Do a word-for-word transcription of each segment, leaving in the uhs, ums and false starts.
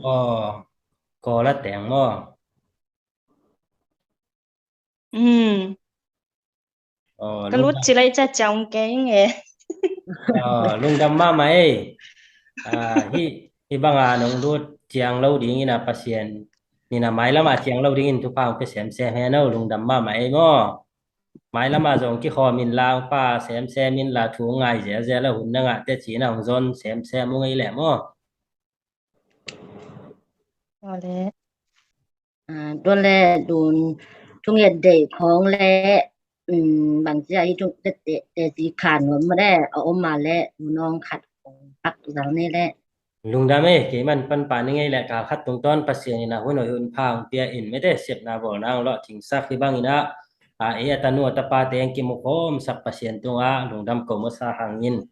Aw, Kawl a teng maw? Hmm. Aw, ka lut lungdam. Ci lai ca ciang kei nge. Aw, lungdam mahmah ei. Ah, hi, hi banga nong lut ciang lo dingin a Pasian, nina mailam a ciang lo dingin thupha hong pia semsem hen aw, lungdam mahmah ei maw. Mailam a zong kikhawm in la, hong pa semsem in la, thu ngai zelzel a, hun na ngah te cina hong zon semsem ung ei leh maw. Aw le. Ah, tua le tun thunget deih khawng le, um, bangci a hi thung te, te, teci khan nuam ma de, a om ma le, unawng khat kong pak zal ni le. Lungdam ei, kei man pan pa ni ngei le, kal khat tungtawn Pasian in a hun hoih hun pha hong pia in, mete sepna bawlna hong lawh thingsak hi bangin a, a, ei a tanu a tapate hong kimukhawmsak Pasian tungah lungdam ko masa hangin.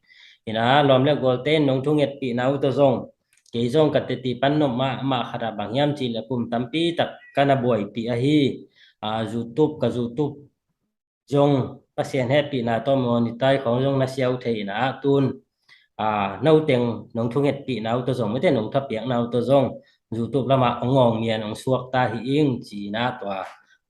In a, lawm le gualte in nong thungetpihna uh tawh zong, kei zong ka teti pan nop mahmah khat ah bang hiam cih leh kum tampi tak ka na buaipih ahi. Ah, YouTube, ka YouTube zong Pasian hehpihna tawh monetize khawng zong na siau thei in a tun. Ah, noteng nong thungetpihna uh tawh zong, mete nong thapiakna uh tawh zong YouTube lamah hong ngawng mian hong suakta hi ing ci-in a tua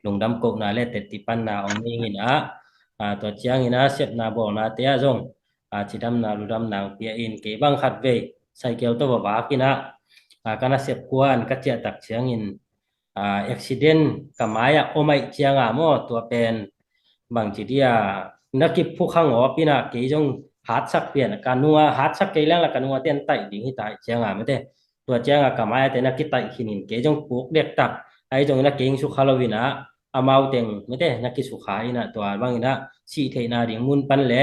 lungdam kohna le teti panna hong nei in a, ah, tua ciangin a sepna bawlnate ah zong, ah, cidamna ludamna hong pia in, kei bang khat vei cycle tawh va vak in a, ah, ka nasep kuan ka ciahtak ciangin, ah, accident ka mai-ah om ahih cianga maw, tua pen bangci dia na kiphukha ngawp in a, kei zong hatsak pian ka nunga, hatsak kei leng la ka nunga ten taih ding hita ahih cianga mete. Tua cianga ka mai-ah te na kitaih khin in, kei zong puk dektak ahi zongin a kei hing sukha lo in a, amau teng mete na kisukha in a, tua bangin a sih theihna ding mun pan le,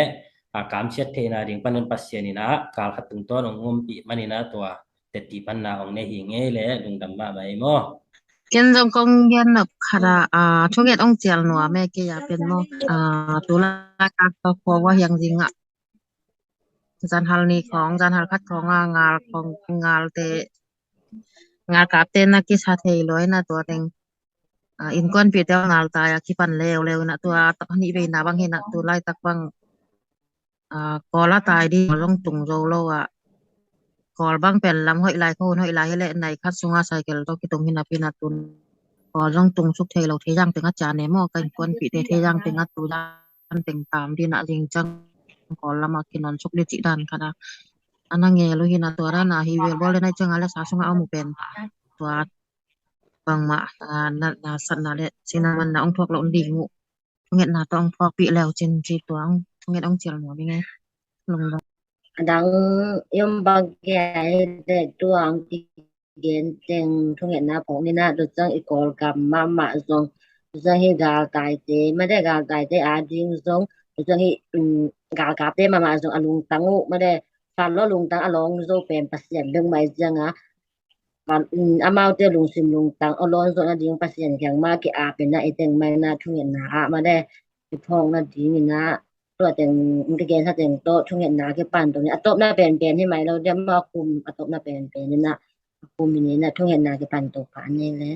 a, kamsiat theihna ding pan Pasian in a kal khat tungtawn hong ompih manin a tua teti panna hong nei hi ngei le, lungdam mahmah ei maw. Ken zong kong gen nop khat ah, a, thunget hong cial nuam e kei a pen maw. A, tulai ka ka khua wa hiang zing ah. Zanhal ni khawng, zanhal khat khawng a ngal khawng, ngalte, ngalkapte na kisa thei lo in a tua teng. A, innkuanpihte ngaltai a kipan leuleu in a tua tak nih veina bang hi in a tulaitak bang, a, Kawl a tai ding zong tung zo lo a. Kawl bang pen lam hoih lai, khuahun hoih lai hi leh nai khat sunga cycle tawh kitung hi napi in a tun. Kawl zong tung suk thei lo, Thei Zang teng a cian e maw, ka innkuanpihte Thei Zang teng a tu zan teng tam ding a zing ciang Kawl lamah kinon suk ding cih dan khat a. A na ngel uh hi in a tua dan a hi vel bawl le nai ciang a le sa sungah a om uh pen. Tua bangmah, a, na, na satna le sinamanna hong thuak loh ding uh. Thungetna tawh hong thuakpih leu cin ci tua hong, thunget hong cial nuam ing e. Lungdam. A dang i om bang kia hi te tua hong kigen teng thungetna phawk ni in a, tua ciang i Kawlgam mahmah zong, tua ciang hi galtaite, mate galtaite a ding zong, tua ciang hi, um, galkapte mahmah zong a lungtang uh, mate, pan lo lungtang a lawng zo pen Pasian bek mah i ciang a, pan, um, amaute lungsim lungtang a lawn zawhna ding Pasian kiang mah ki-ap in a, i teng mah in a thungetna ah mate i phawkna ding in a, tua teng, um, kigen sa teng tawh thungetna kipan tung in a, a tawpna penpen hi mai lo dia maw, a kum a tawpna penpen in a, a kum in a thungetna kipan tung pa ni le.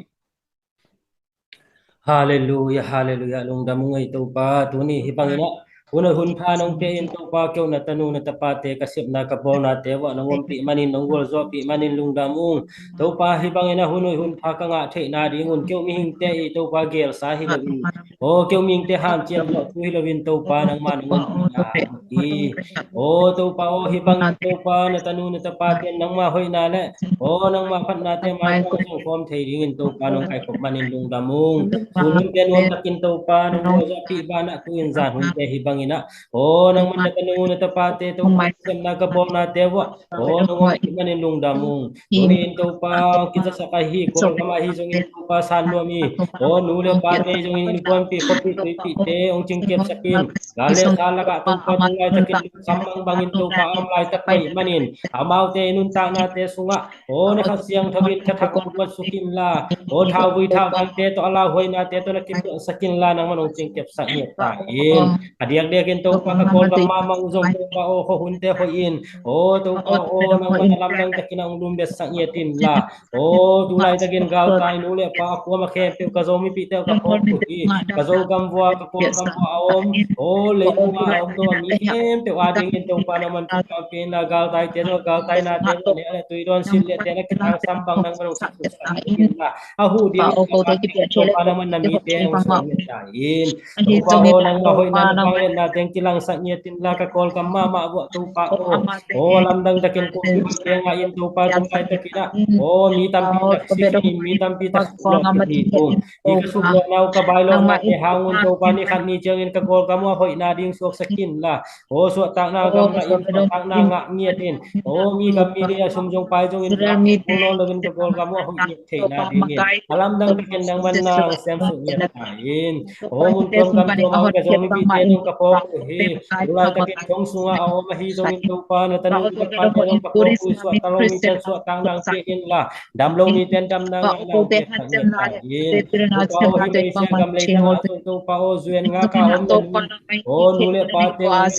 Halleluia, halleluia, lungdam ung ei Topa, tuni hi bangin a, hun hoih hun pha nong pia in Topa, keu na tanu na tapate ka sepna ka bawlnate uah nong ompih manin, nong gualzawhpih manin lungdam ung. Topa hi bangin a hun hoih hun pha ka ngah theihna ding un, keu mihingte i Topa gelsa hi lo in. Aw, keu mihingte hanciam zawh thu hi lo in Topa nangmah nong ompihna hi. Aw, Topa aw, hi bangin Topa na tanu na tapate nangmah hoihna le, aw, nangmah phatnate mai kong zong khawm thei dingin Topa nong kaikhop manin lungdam ung. Sun hunte nuam takin Topa nong gualzawhpih banah tu in zan hunte hi bangin a, aw, nangmah na tanu na tapate Topa ka sepna ka bawlnate uah, aw, nong ompih manin lungdam ung. Tuni in Topa kizasak ahi, Kawlgam ahi zongin Topa san nuam i, aw, nu le pate zongin innkuanpih khuapih tuipihte hong cingkepsak in. Gal le sa lakah Topa tung laitakin kham mangbangin Topa a om laitak pai manin, amaute i nuntaknate sungah, aw, na Kha Siangtho in thathak hong guatsuk inla, aw, thauvui thauvante tawh a lauhuainate tawh na kipiaksak inla, nangman hong cingkepsak ngiat ta in. A diak Liakin Topa ka Kawlgam mahmah uh zong Topa aw, khuahunte hoih in. Aw Topa aw, nangman a lamdang takin a hong lumbetsak ngiat inla. Aw tu laitakin galtai nu le pa a kuama khempeuh ka Zomipihte uh ka phawk uh hi. Ka Zogam vua, ka Kawlgam vua a om, aw leitungah a om Topa mi khempeuh adingin Topa nangman thupha pia inla, galtaite zong galtainate zong leh a leh tui dawn silh leh te na kitangsam bang nangman hong sapsuk sak inla. A huh ding Topa nangman na mite hong suak ngiat ta in. Topa aw nangmah hoihna nupang letna teng kilangsak ngiat inla, ka Kawlgam mahmah vuah Topa aw. Aw lamdang takin kong kimat tengah in Topa tu laitakin ah, aw mi tampi tak sik hi, mi tampi tak sik lawh hi ung. Hi ka suk lawhna uh, ka bai lawhna te hang un Topa ni khat ni ciangin ka Kawlgam uh a hoihna ding suaksak inla. Aw suahtakna gam ngah in, suahtakna ngah ngiat in. Aw mi gam mi lei a sum zong pai zongin ka kul nawn loin ka Kawlgam uh a hoih ngiat theihna dingin a lamdang takin nangman nang siamsuk ngiat ta in. Aw mun tuam gam tuam a ka Zomipihte zong ka phawk uh hi. Tu laitakin thong sungah a om ahi zongin Topa na tanu ka pate zong ka phawk uh hi. Suahtak lo mite suahtakna hong pia inla, dam lo mite damna ngahna hong pia ngiat ta in. Topa aw hi Malaysia gam leitang ah zong Topa aw zuan nga ka om na nu, aw nu le pate, aw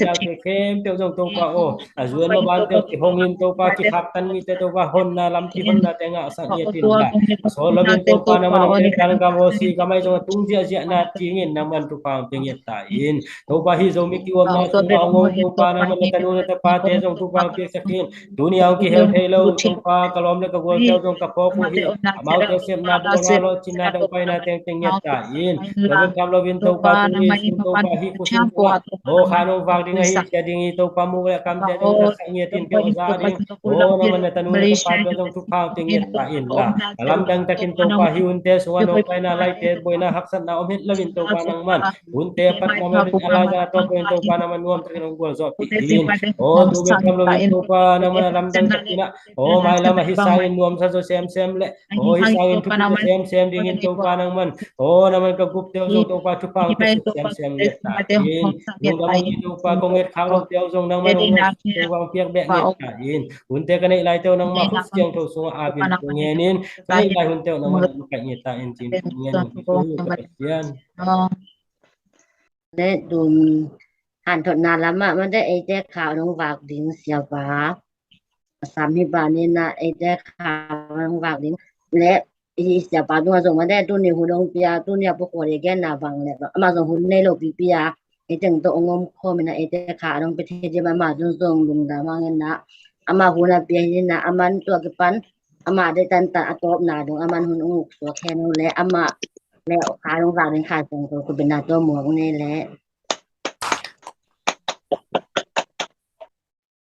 khempeuh zong Topa aw a zuan mabante uh kihongin Topa kihaktan mite Topa honna lampi honnate ngahsak ngiat inla. A sawt loin Topa nangman a teltal gam aw si gam ahi zong a tung ziahziahna dingin nangman thupha hong pia ngiat ta in. Topa hi Zomi ki-omna sungah hong om Topa nangman na tanu na tapate zong thupha hong piaksak in. Tuni a hong kihel thei lo Topa ka lawm le ka gualte uh zong ka phawk uh hi. Amaute sepna bawl nga lawhcinna daupaina tengteng ngiat ta in. Tua bek tham loin Topa tuni sung Topa hi khua sung sungah aw khan hong vak ding ahi cia ding hi Topa muk le kamte zong zatsak ngiat in pia uh za ding. Aw nangman na tanu na tapate zong thupha hong pia ngiat ta inla. A lamdang takin Topa hi hunte sungah nopkaina laite buaina haksatna om het loin Topa nangman hunte a pat nangman a laizang a tawp loin Topa nangman nuam takin hong gualzawhpih in. Aw tu bek tham loin Topa nangman a lamdang takin ah aw mailam ah hi sangin nuamsa zaw semsem le aw hi sangin thupi zaw semsem dingin Topa nangman aw nangman ka gupte uh zong Topa thupha hong piak semsem ngiat ta in. Lungdam hong hi Topa kong etkhak lote uh zong nangman hong Topa hong piak beh ngiat ta in. Hunte ka neih laite uh nangmah khut siangtho sungah apin kong ngenin ka neih lai hunte uh nangmah hong kaih ngiat ta in cin kong ngen uh hi. Ka Pasian. Le dum hanthotna lamah mate eite kha nong vak ding siapa. Sam hi banin ah eite kha nong vak ding le hi siapa tungah zong mate tuni hun hong pia tuni a pukua le genna bang le amah zong hun nei lo pipi a eiteng tawh hong om khawm in ah eite kha nong pia thei ding amah zong zong lungdam hang in ah amah hun a pia hi in ah aman tua kipan amah deih tantan a tawpna dong aman hun hong uksuak hen uh le amah le kha hong vak ding kha zong ko kubina tawh muak nei le.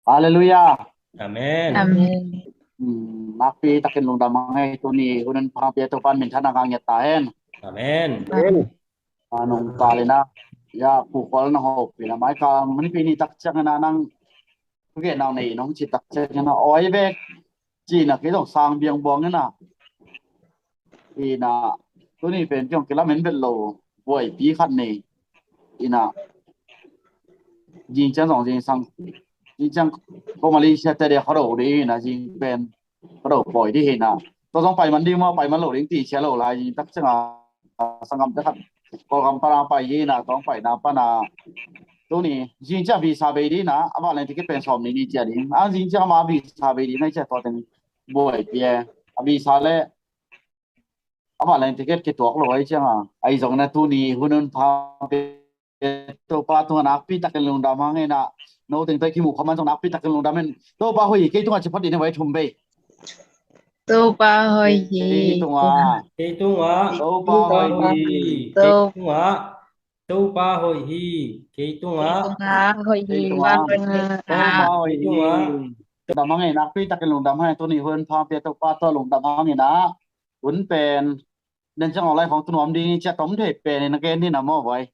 Halleluiah. Amen. Amen. Nakpi takin lungdam hang ei tuni hun hong pia Topa'n minthanna ngah ngiat ta hen. Amen. Nung kalina ya pukol na hopina mai ka manipi ni tak ciangin ah nang Khuge nau nei nong ci tak ciangin a awi bek cina kei zong sang biang buang ina ina tuni pen kiong kilamen bet lo buaipi khat nei ina jing ciang zong jing sang jing ciang ko Malaysia te de kho do de ina jing pen Ka do pawi dih hi na. Tua zong paiman ding maw, paiman lo ding ti sia lo lai ding tak cianga sanggam te khat Kawlgam pana pai hi na, tawng paina pana tuni zing cia visa bei dih na, a vanleng ticket pen sawm ni ni cia ding. A zing cia ma visa bei dih na cia tua teng buai pia. A visa le a vanleng ticket kituak lo ai cianga ai zong na tuni hunun pha Topa tungah nakpi takin lungdam hang ina. No teng tei kimu khaman zong nakpi takin lungdam in. Topa hoih hi kei tungah ci phot in vai thum bei. Topa hoih hi. Kei tungah. Kei tungah. Topa hoih hi. Kei tungah. Topa hoih hi. Kei tungah. Topa hoih hi. Topa hoih hi. Lungdam hang ina nakpi takin lungdam hang tuni hun pha pia Topa tua lungdam hang ina. Hun pen Nen ciang awng lai khawng tu nuam ding cia tom thei pen in a gen ding a maw vai.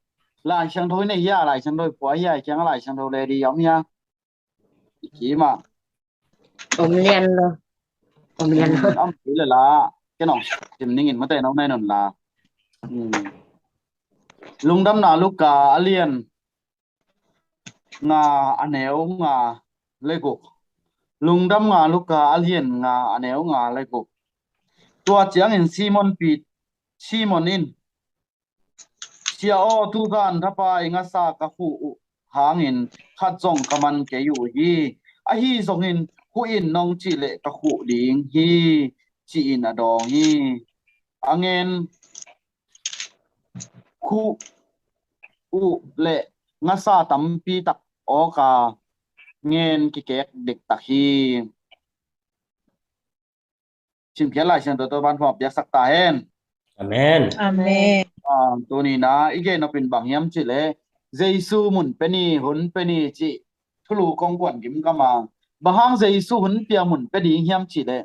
Lai Siangtho in a hia, Lai Siangtho i pua hia, i kiang a Lai Siangtho le di om hia. I ki ma. Om lian lo. Om lian lo. Om ki le la. Ke nong sim ning in mate nong nai non la. Lungdamna Luka a lian nga a neu nga le guk. Lungdam nga Luka a lian nga a neu nga le guk. Tua ciangin Simon Pit, Simon in, Sia aw, tuzan thapai ngasa ka huh uh. hangin khat zong ka man kei uh hi. Ahi zongin khuh in nong cih leh ka khuh ding hi, ci-in a dawng hi. A ngen khuh uh leh ngasa tampi tak awka ngen kikek dektak hi. Simkhiat Lai Siangtho tawh pan phuah piaksak ta hen. Amen. Amen. Ah, tuni na i gen nop in bang hiam cih leh Jesu mun pia ni, hun pia ni cih thulu kong kuan gim ka ma. Bang hang Jesu hun pia mun pia ding hiam cih leh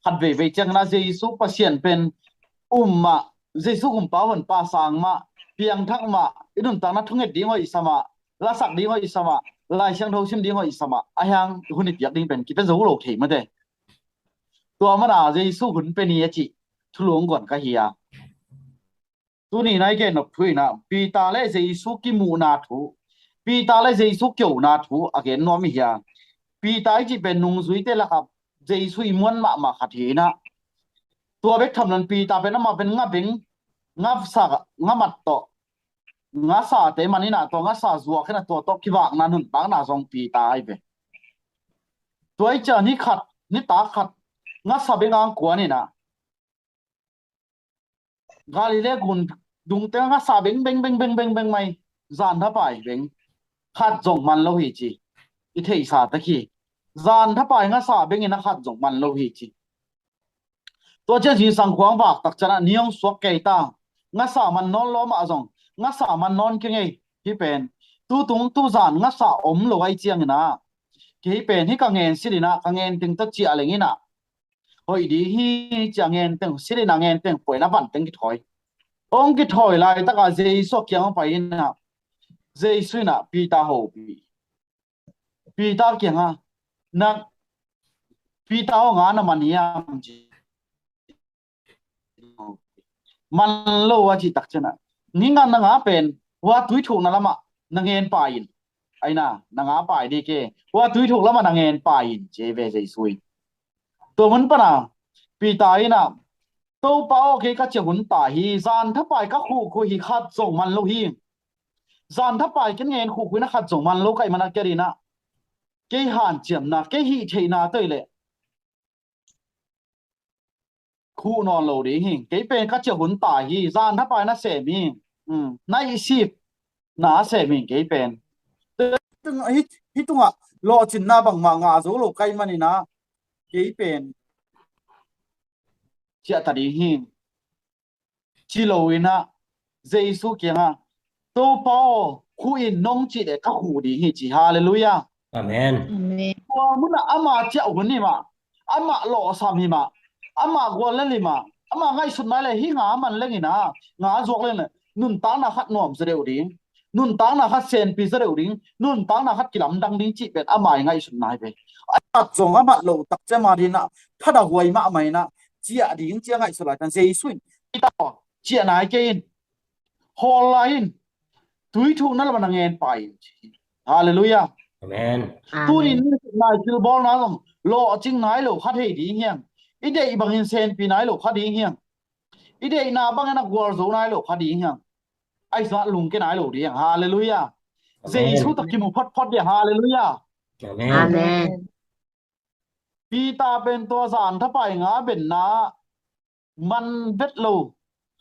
khat veivei ciangin ah Jesu Pasian pen um mah, Jesu Kumpa Honpa sang mah, piangthak mah, i nuntakna thunget ding hoih sa mah, lasak ding hoih sa mah, Lai Siangtho sim ding hoih sa mah, a hiang hun i piak ding pen kipia zo lo thei mate. Tua mana Jesu hun pia ni a cih thulu kong kuan ka hi a. Tuni na i gen nop thu in ah Peter le Jesu kimuhna thu, Peter le Jesu kiona thu a gen nuam i hi a. Peter i cih pen nungzuite lakah Jesu i muan mahmah khat hi in ah, tua bek tham loin Peter pen amah pen nga beng, nga sa, nga mat tawh, nga sate man in ah tua nga sa zuak in ah tua tawh kivakna nuntakna zong Peter ahi ve. Tua i ciang ni khat, nitak khat nga sa beng ang kuan in ah Galilee gun dungte nga sa beng beng beng beng beng beng mai. Zan thapai beng khat zong man lo hi ci. I theihsa tak hi. Zan thapai nga sa beng in a khat zong man lo hi ci. Tua ciang zingsang khuang vak tak ciang ah ni hong suak kei ta. Nga sa man nawn lo mah zong nga sa man nawn kei ngei hi pen. Tutung tuzan nga sa om lo ahi ciangin ah kei pen hi ka ngen silh in ah ka ngen teng tawh ciah leng in ah hoih ding hi ci a ngen teng, silh in a ngen teng, puai na van teng kithawi. Hong kithawi laitak a Jesu a kiang hong pai in ah Jesu in ah Peter hopih. Peter kiang ah, na Peter aw, nga na man hiam ci. Man lo a cih tak ciang ah, ni nga na nga pen hua tui thukna lamah na ngen pai in. Aina, na nga pai ding hi kei. Hua tui thuk lamah na ngen pai in ci ve Jesu in. Tua mun pan a Peter in ah, Topa aw, kei ka ciah hun ta hi, zan thapai ka khuhkhuh hi, khat zong man lo hi. Zan thapai ken ngen khuhkhuh in a khat zong man lo ka hih man a, kei in ah kei hanciamna, kei hih theihna tawh hi leh khuh nawn lo ding hi. Kei pen ka ciah hun ta hi, zan thapai na sem hi. Um, na i sip na sem hi kei pen. Hih, hih tungah lawhcinna bangmah ngah zo lo ka hih man in ah kei pen ciah ta ding hi, ci lo in ah Jesu kiangah, Topa aw, khuh in nong cih leh ka khuh ding hi ci. Halleluiah. Amen. Amen. Tua munah ama ciah hun hi mah, amah lawhsam hi mah, amah guallel hi mah, amah ngaihsut nai leh hih nga man leng in ah, nga zuak leng leh nuntakna khat nuam zaw deuh ding, nuntakna khat senpi zaw deuh ding, nuntakna khat kilamdang ding cih pen ama i ngaihsutna hi ve. A khat zong a mat loh tak ciang ama ding in ah, thadah huai mahmah in ah, ciah ding ci a ngaihsut laitak ciang Jesu in, Peter aw, ciah nai kei in, hawl lai in, tui thukna lamah na ngen pai in ci. Halleluiah. Amen. Amen. Tunin nai thilbawlna zong lawhcing nai lo kha thei ding hiam? I deih bangin senpi nai lo kha ding hiam? I deihna bangin a gualzo nai lo kha ding hiam? Ahi zongin lungkia nai lo ding. Halleluiah. Amen. Jesu tawh kimu photphot ding. Halleluiah. Amen. Amen. Peter pen tua zan thapai nga benna man vet lo,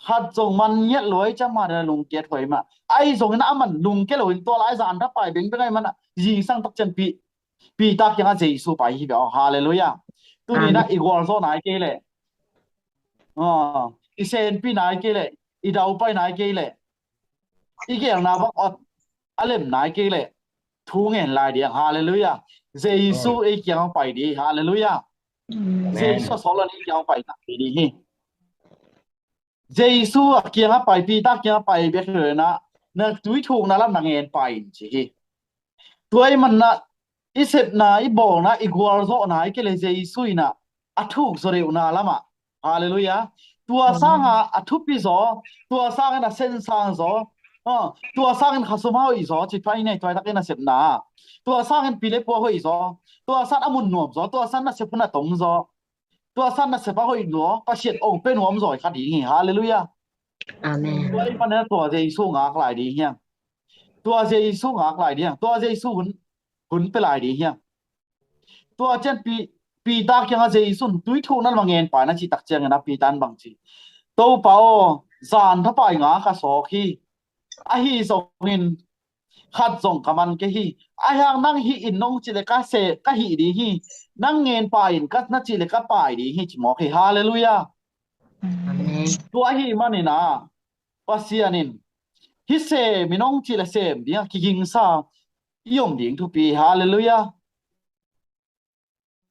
khat zong man ngiat lo ahi ciang ama ding in ah lungkia huai mah. Ahi zongin a man lungkia lo in tua lai zan thapai bengbeng ahih man ah zingsang tak ciang Pi- Peter kiangah Jesu pai hi ve aw. Halleluiah. Tuni in ah, amen, i gualzawh nai kei leh, ah, i senpi nai kei leh, i daupai nai kei leh, i gelna bang awt a lem nai kei leh thu ngen lai ding. Halleluiah. Jesu, amen, ei kiangah pai ding. Halleluiah. Amen. Jesu a sawt lo in ei kiangah pai ding hi. Jesu a kiangah pai, Peter kiangah pai bek hi lo in ah, na tui thukna lam na ngen pai in ci hi. Tua ahih man ah i sepna, i bawlna, i gualzawhna hi kei leh Jesu in ah a thuk zaw deuhna lamah. Halleluiah. Tua, amen, sangin a thupi zaw, tua sangin a sensang zaw, ah, tua sangin khasum a hoih zaw, ci pha i nei tuaitak in a sepna. Tua sangin pi le pua hoih zaw, tua sangin a mun nuam zaw, tua sangin nasep hun a tom zaw, tua sangin nasep a hoih zaw, Pasian ong pia nuam zaw kha ding hi. Halleluiah. Amen. Tua ahih man in ah tua Jesu ngak lai ding hiam? Tua Jesu ngak lai ding hiam? Tua Jesu hun, hun pia lai ding hiam? Tua ciang Pi-, Peter kiangah Jesu in tui thuk nan mah ngen pai na cih tak ciangin a Peter in bang ci? Topa aw, zan thapai nga ka sawk hi. Ahi zongin khat zong ka man kei hi. Ahi hang nang hih in nong cih leh ka se, ka hih ding hi. Nang ngen pai in ka na cih leh ka pai ding hi ci mawk hi. Halleluiah. Amen. Tua ahih manin a Pasian in hih sem in nong cih leh sem ding a kigingsa i om ding thupi. Halleluiah.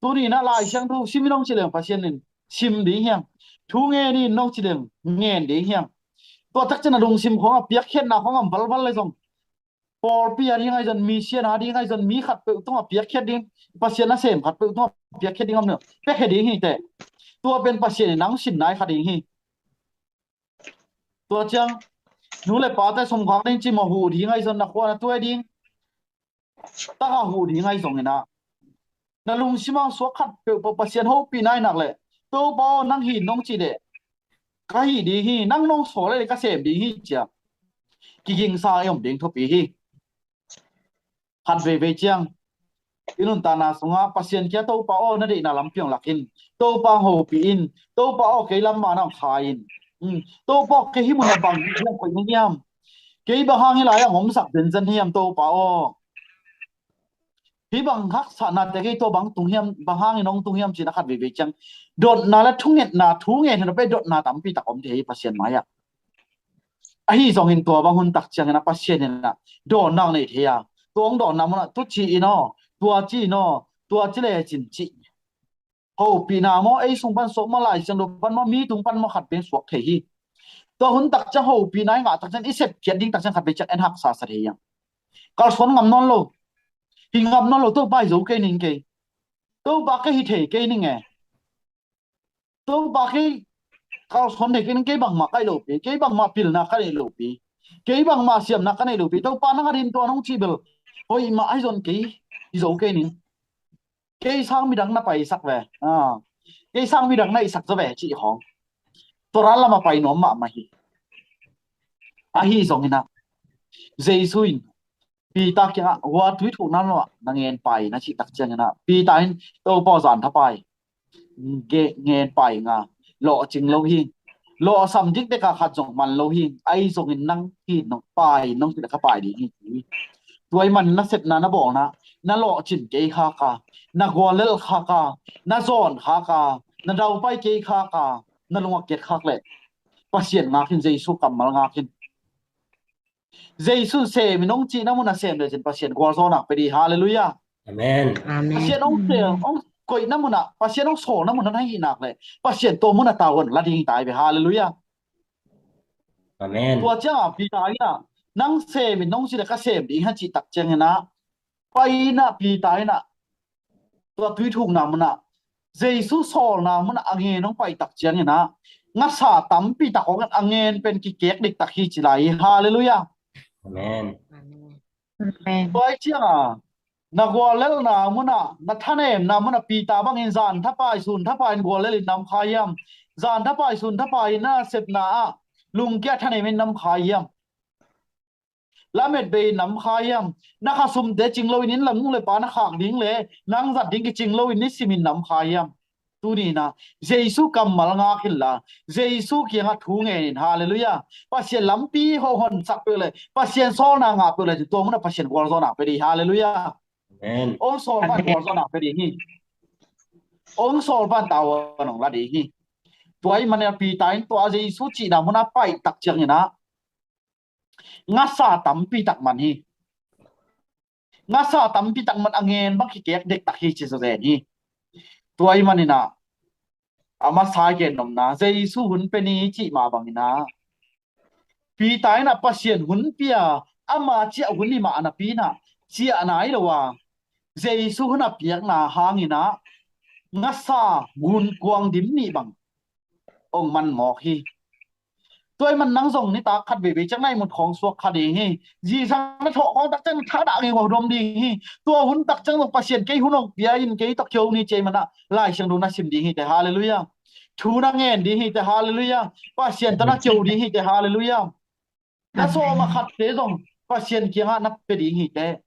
Tuni in a Lai Siangtho sim in nong cih leh Pasian in sim ding hiam? Thu ngen in nong cih leh ngen ding hiam? Tua tak ciang a lungsim khong a piakkhiatna khong a valval le zong pawlpi a ding ahi zong, mission a ding ahi zong, mi khatpeuh tungah piakkhiat ding, Pasian nasem khatpeuh tungah piakkhiat ding om lo. Piakkhiat ding hi teh. Tua pen Pasian in nang sin nai kha ding hi. Tua ciang nu le pate sum khak ding ci mawh, huh ding ahi zong, na khua na tuai ding, taka huh ding ahi zongin a, na lungsim a suak khatpeuh peuh Pasian hopih nai nak leh, Topa aw, nang hih in nong cih leh ka hih ding hi. Nang nong sawl leh ka sem ding hi ci a kigingsa i om ding thupi hi. Khat veivei ciang i nuntakna sungah Pasian kiang, Topa aw, na deihna lampi hong lak in, Topa hong hopih in, Topa aw, kei lam mah na hong khai in. Um, Topa aw, kei hih mun a bang hong koih na hiam? Kei bang hang hih lai-ah hong omsak zenzen hiam, Topa aw? Hih bang haksatnate kei tawh bang tung hiam, bang hangin hong tung hiam ci-in a khat veivei ciang dotna le thungetna, thu ngen hi lo pei dotna tampi tak om thei hi Pasian mai-ah. Ahi zongin tua bang hun tak ciangin a Pasian in a dawnna nei thei a, tua hong dawnna munah tu ci in aw, tua ci in aw, tua ci le cin ci. Hopihna maw, ei sung pan suak maw, Lai Siangtho pan maw, mi tung pan maw, khat pen suak thei hi. Tua hun tak ciang hopihna i ngah tak ciang, i sepkhiat ding tak ciang khat pen ciang en haksa sa thei hiam? Kalsuan ngam nawn lo. Hi ngam nawn lo, Topa hi zo kei ning kei. Topa kei hi thei kei ning e. Topa kei kalsuan thei kei ning, kei bangmah ka hi lo pi, kei bangmah pilna ka nei lo pi, kei bangmah siamna ka nei lo pi. Topa nang a din tua nong cih bel hoih mah ahi zong kei hi zo kei ning. Kei sang midang na paisak ve. Ah. Kei sang midang na ihsak zaw ve cih khawng. Tua ral lamah pai nuam mahmah hi. Ahi zongin a Jesu in Peter kiangah, hua tui thuk nan mah na ngen pai na cih tak ciangin a Peter in, Topa aw, zan thapai nge-, ngen pai nga, lawhcing lo hi. Lawhsam dikdek a khat zong man lo hi. Ahi zongin nang hih in nong pai in nong cih leh ka pai ding hi. Tua ahih manin na sepna, na bawlna, na lawhcin kei khak a, na guallelh khak a, na zawn khak a, na daupai kei khak a, na lung a kiat khak leh Pasian ngak in, Jesu kammal ngak in. Jesu in sem in hong cihna munah sem lecin Pasian gualzawhna pia ding hi. Halleluiah. Amen. Amen. Pasian hong sem, hong koihna munah, Pasian hong sawlna munah na hih nak leh Pasian tua munah tavuan la ding hi ta hi ve. Halleluiah. Amen. Tua ciangah Peter in a, nang sem in nong cih leh ka sem ding hi cih tak ciangin a, pai in a Peter in a, tua tui thukna munah, Jesu sawlna munah a ngen hong pai tak ciangin a, ngasa tampi tak hong a ngen pen kikek diktak hi ci lai hi. Halleluiah. Amen. Amen. Tua ahih ciangah na guallelhna munah, na thanemna munah Peter bangin zan thapai sun thapai in guallelh in na om kha hiam? Zan thapai sun thapai in na sepna ah lungkia thanem in na om kha hiam? Lamet bei in na om kha hiam? Na khasumte cing loin, inn lam nu le pa na khak ding le nang zat ding kicing loin nisim in na om kha hiam? Tuni in a Jesu kammal ngak inla, Jesu kiangah thu ngen in. Halleluiah. Pasian lampi hong honsak peuh le, Pasian sawlna ngah peuh le, tua munah Pasian gualzawhna pia ding hi. Halleluiah. Amen. Hong sawl pan gualzawhna pia ding hi. Hong sawl pan tavuan hong la ding hi. Tua ahih manin a Peter in tua Jesu cihna munah pai tak ciangin a, ngasa tampi tak man hi. Ngasa tampi tak man, a ngen bang kikek dektak hi ci zaw zen hi. Tua ahih manin a, a masa gen nopna, Jesu hun pia ni cih mah bangin a, Peter in a Pasian hun pia, ama ciah hun hi mah napi in a, ciah nai lo a, Jesu hun a piakna hangin a, ngasa gunkuang dim nih bang hong man mawk hi. Tua ahih man nang zong nitak khat veivei ciang na ihmut khawng suak kha ding hi. Zingsang na thawh khawng tak ciang thahdah ngei huaudom ding hi. Tua hun tak ciang zong Pasian kei hun hong pia in, kei tawh kio ni ci ahih man a Lai Siangtho na sim ding hi teh. Halleluiah. Thu na ngen ding hi teh. Halleluiah. Pasian tawh na kio ding hi teh. Halleluiah. Na sawm a khatte zong Pasian kiangah na pia ding hi teh.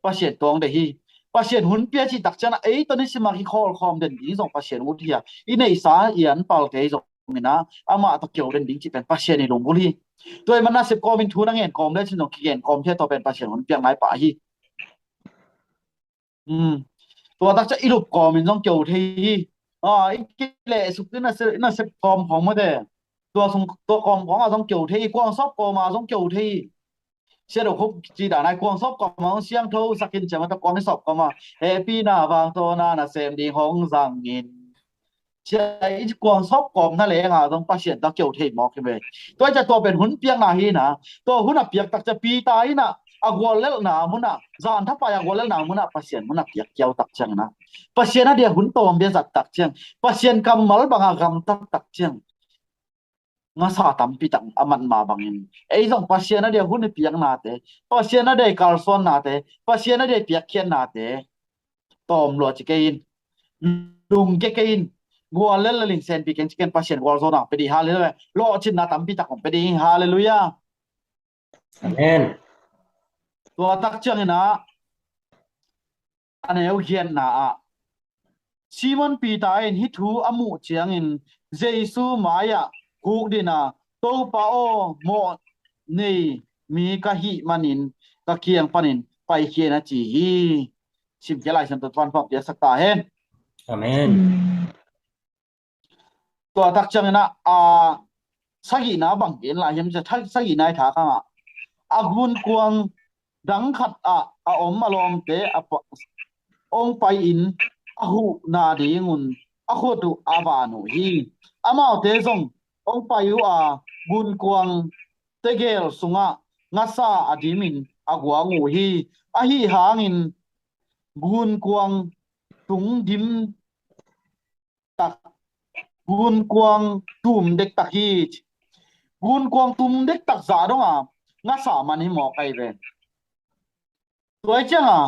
Pasian tuang ding hi. Pasian hun pia cih tak ciangin ah ei tawh nisim a kikholhkhawm den ding zong Pasian ut hi a, i neihsa i an palte zong in ah amah tawh keu den ding cih pen Pasian i lunggulh hi. Tua ahih manin nasep kawmin thu na ngen kawm le cin zong kigen kawm thei, tua pen Pasian hun piakna i pah hi. Tua tak ciang i lup kawmin zong keu thei hi. I kilehsuk i nasep kawm khawng mawte, tua sung tua kawm khawngah zong keu thei hi. Kuang sawp kawmah zong keu thei hi. Sia Do Khup cih dan a, kuang sawp kawmah hong siangtho sak in, cia mah tua kuang i sawp kawmah hehpihna vangtawna nasem ding hong zang in, cia i kuang sawp kawm na lengah zong Pasian tawh keu thei mawk hi ve. Tua hi cia tua pen hun piakna hi na. Tua hun a piak tak ciang Peter in ah a guallelhna munah, zan thapai a guallelhna munah Pasian mun a piak kiau tak ciangin ah, Pasian a dia hun tawm bia zat tak ciang, Pasian kammal banga gamtat tak ciang ngasa tampi tak a mat mah bangin ei zong Pasian a dia hun i piaknate, Pasian a dia i kalsuannate, Pasian a dia i piakkhiatnate tawm lua ci kei in, lungkia kei in, guallel le lingsenpih keng ci kei in. Pasian gualzawhna hong pia ding hi. Halleluiah. Lawhcinna tampi tak hong pia ding hi. Halleluiah. Amen. Tua tak ciangin ah a neu giatna ah Simon Peter in hih thu a muh ciangin Jesu mai-ah gukdin a, "Topa aw, mawh nei mi ka hih manin ka kiang panin paikhia in," a ci hi. Simkhia Lai Siangtho pan phampiaksak ta hen. Amen. Tua tak ciangin ah, a sagihna bang gen lai hiam cia, sagihna i thak hangah a gunkuang dang khat ah a om a lawmte a pa, hong pai-in a huh nadingun a khut uh a van uh hi. Amaute zong hong pai uh a, gunkuang tegel sungah ngasa a dimin a guang uh hi. Ahi hangin gunkuang tung dim tak, gunkuang tum dektak hi. Gunkuang tum dektak zah donga ngasa man hi mawk ahi ve. Tua hi cianga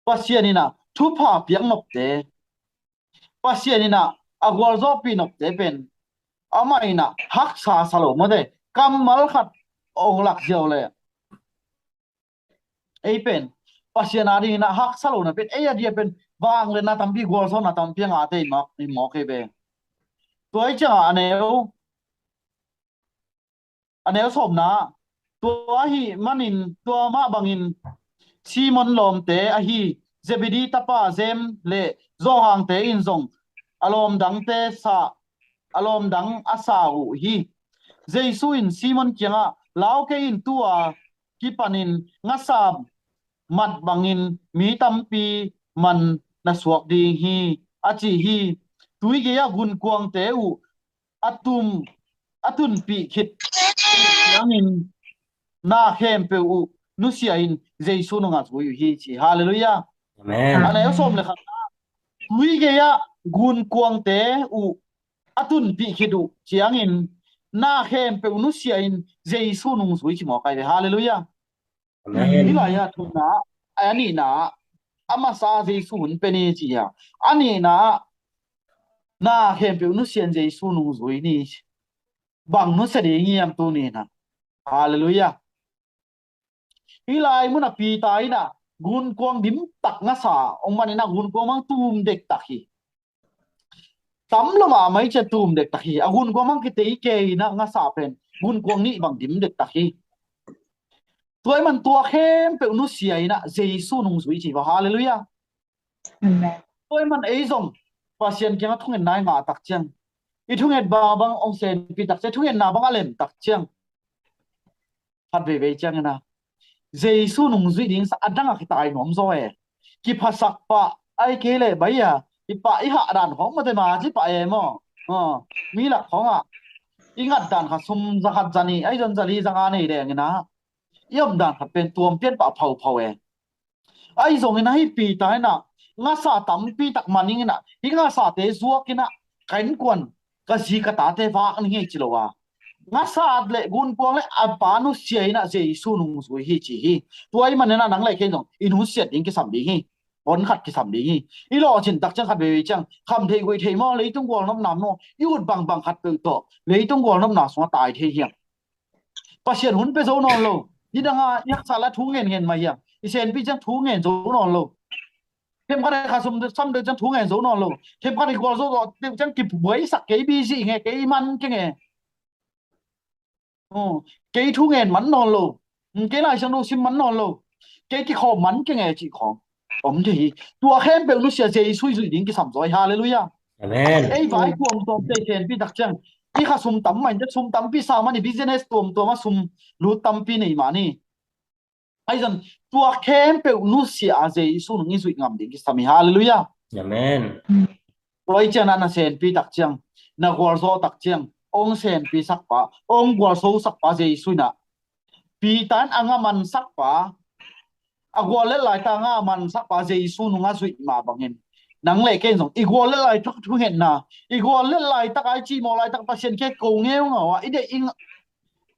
Pasian in ah thupha piak nopte, Pasian in ah a gualzawhpih nopte pen amah in ah haksa sa lo mawte. Kammal khat ong lak ziau le ei pen Pasian a dingin ah haksa lohna pen ei a dia pen vangliatna tampi, gualzawhna tampi a ngahte i mawk, i mawk hi ve. Tua hi cianga a neu, a neu sawmna, tua ahih manin tua mah bangin Simon lawmte ahi Zebedi tapa Jem le Johan-te in zong a lawm dangte sa, a lawm dang a sa uh hi. Jesu in Simon kiangah, "Lau kei in, tu-a kipanin ngasa mat bangin mi tampi man na suak ding hi," a ci hi. Tui gei-ah gunkuangte uh a tum, a tunpih khit ciangin na khempeuh uh nusia in Jesu nungah zui uh hi ci. Halleluiah. Amen. A neu sawm le khat, tui gei-ah gunkuangte uh a tunpih khit uh ciangin na khempeuh nusia in Jesu nung zui ci mawk ahi ve. Halleluiah. Amen. Hih lai-ah thumna, a nihna, a masa Jesu hun pia ni ci hi a, a nihna na khempeuh nusia in Jesu nung zui ni ci. Bang nusia ding hiam tuni-in ah? Halleluiah. Hih lai munah Peter in ah gunkuang dimtak ngasa ong manin ah gunkuang mang tum dektak hi. Tam lo mahmah hi ciang tum dektak hi. A gunkuang mang kitei kei in ah ngasa pen gunkuang nih bang dim dektak hi. Tua ahih man tua khempeuh nusia in ah Jesu nung zui ci va. Halleluiah. Amen. Tua ahih man ei zong Pasian kiangah thungetna i ngah tak ciang, i thunget bangbang ong senpih tak ciang, thungetna bang a lem tak ciang, khat veivei ciangin ah Jesu nungzuih ding sa a dang a kitai nuam zaw e. Kiphasak pah, ahih kei leh bai a, i pah i hah dan khawng mawte, ma ci pah e maw. Mi lak khawngah i ngat dan khat sum za khat za nih, ahi zong za li za nga nei dengin ah i om dan khat pen tuam pian pah phauphau e. Ahi zongin ah hih Peter in ah ngasa tampi tak maning in ah hih ngasate zuak in ah ka innkuan, ka zi ka tate vak ning ei ci lo a, ngasa le gunkuang le a pa nusia in ah Jesu nungzui hi ci hi. Tua ahih manin ah nang le kei zong i nusiat ding kisam ding hi. hon khat kisam ding hi. I lawhcin tak ciang khat veve ciang kham thei guih thei maw, leitung gual nopna maw, i ut bangbang khat peuh tawh leitung gual nopna sungah tai thei hiam? Pasian hun pia zo nawn lo. Nidanga i haksa la thu ngen ngen mah hiam? I senpi ciang thu ngen zo nawn lo. Themkhat i khasum sam deuh ciang thu ngen zo nawn lo. Themkhat i gual zo deuh ciang kibuaisak kei, busy nge, kei man kei nge. Kei thu ngen man nawn lo. Kei Lai Siangtho sim man nawn lo. Kei kikhawm man kei nge cih khawng om thei hi. Tua khempeuh nusia Jesu i zuih ding kisam zaw hi. Halleluiah. Amen. Ei vai tuamtuam te i senpi tak ciang i khasum tam mah in, sum tampi sa man i business tuamtuam ah sum lut tampi nei mah ni. Ahi zong tua khempeuh nusia a Jesu nung i zuih ngam ding kisam hi. Halleluiah. Amen. Tua i ciang na senpi tak ciang, na gualzawh tak ciang, ong senpi sakpa, ong gualso sakpa Jesu in ah, Peter in a ngaman sakpa, a gual let laitak a ngaman sakpa Jesu nung a zuih mah bangin nang le kei zong i gual let laitak thungetna, i gual let laitak a i cihmawh laitak Pasian kiang ko ngeungau a i deih i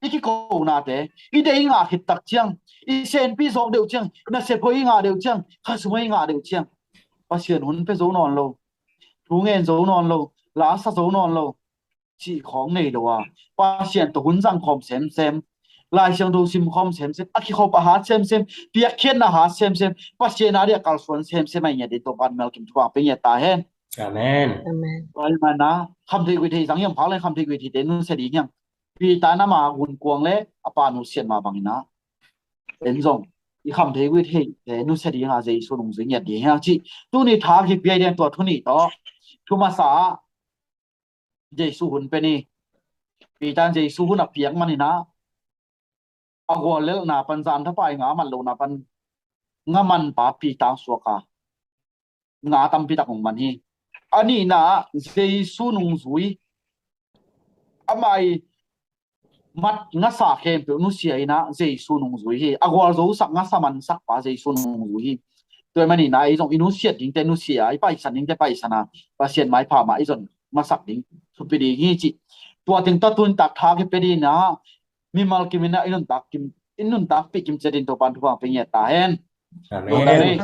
i kikonate, i deih i ngah khit tak ciang, i senpi zawk deuh ciang, nasep hoih i ngah deuh ciang, khasum hoih i ngah deuh ciang, Pasian hun pia zo nawn lo, thu ngen zo nawn lo, la sa zo nawn lo cih khawng nei lo a, Pasian tawh hun zang khawm semsem, Lai Siangtho sim khawm semsem, a kikhop a hat semsem, piakkhiatna hat semsem, Pasian a dia kalsuan semsem a i ngiat ding Topa'n mimal kim thupha pia ngiat ta hen. Amen. Amen. Tua ahih manin ah kham thei guih thei zang hiam, phak leng kham thei guih thei te nusia ding hiam? Peter in ama gunkuang le a pa nusiat mah bangin ah, en zong i kham thei guih thei te nusia ding a Jesu nung zui ngiat ding hiam cih tuni tha kipia ding. Tua thu nih tawh thu masa ah Jesu hun pia ni. Peter in Jesu hun a piak manin ah a guallelhna pan, zan thapai nga mat lohna pan ngaman pa Peter suak a, nga tampi tak hong man hi. A nihna ah Jesu nungzui, amah i mat ngasa khempeuh nusia in ah Jesu nungzui hi. A gualzosak ngasa mansak pa Jesu nungzui hi. Tua ahih manin ah ei zong i nusiat dingte nusia, i paisan dingte paisan a, Pasian maipha mah i zon masak ding thupi ding hi cih. Tua teng tawh tuni tak tha kipia ding ah mimal kim in ah i nuntak kim, i nuntakpih kim ciat ding Topa'n thupha pia ngiat ta hen. Amen. Tua ka lei.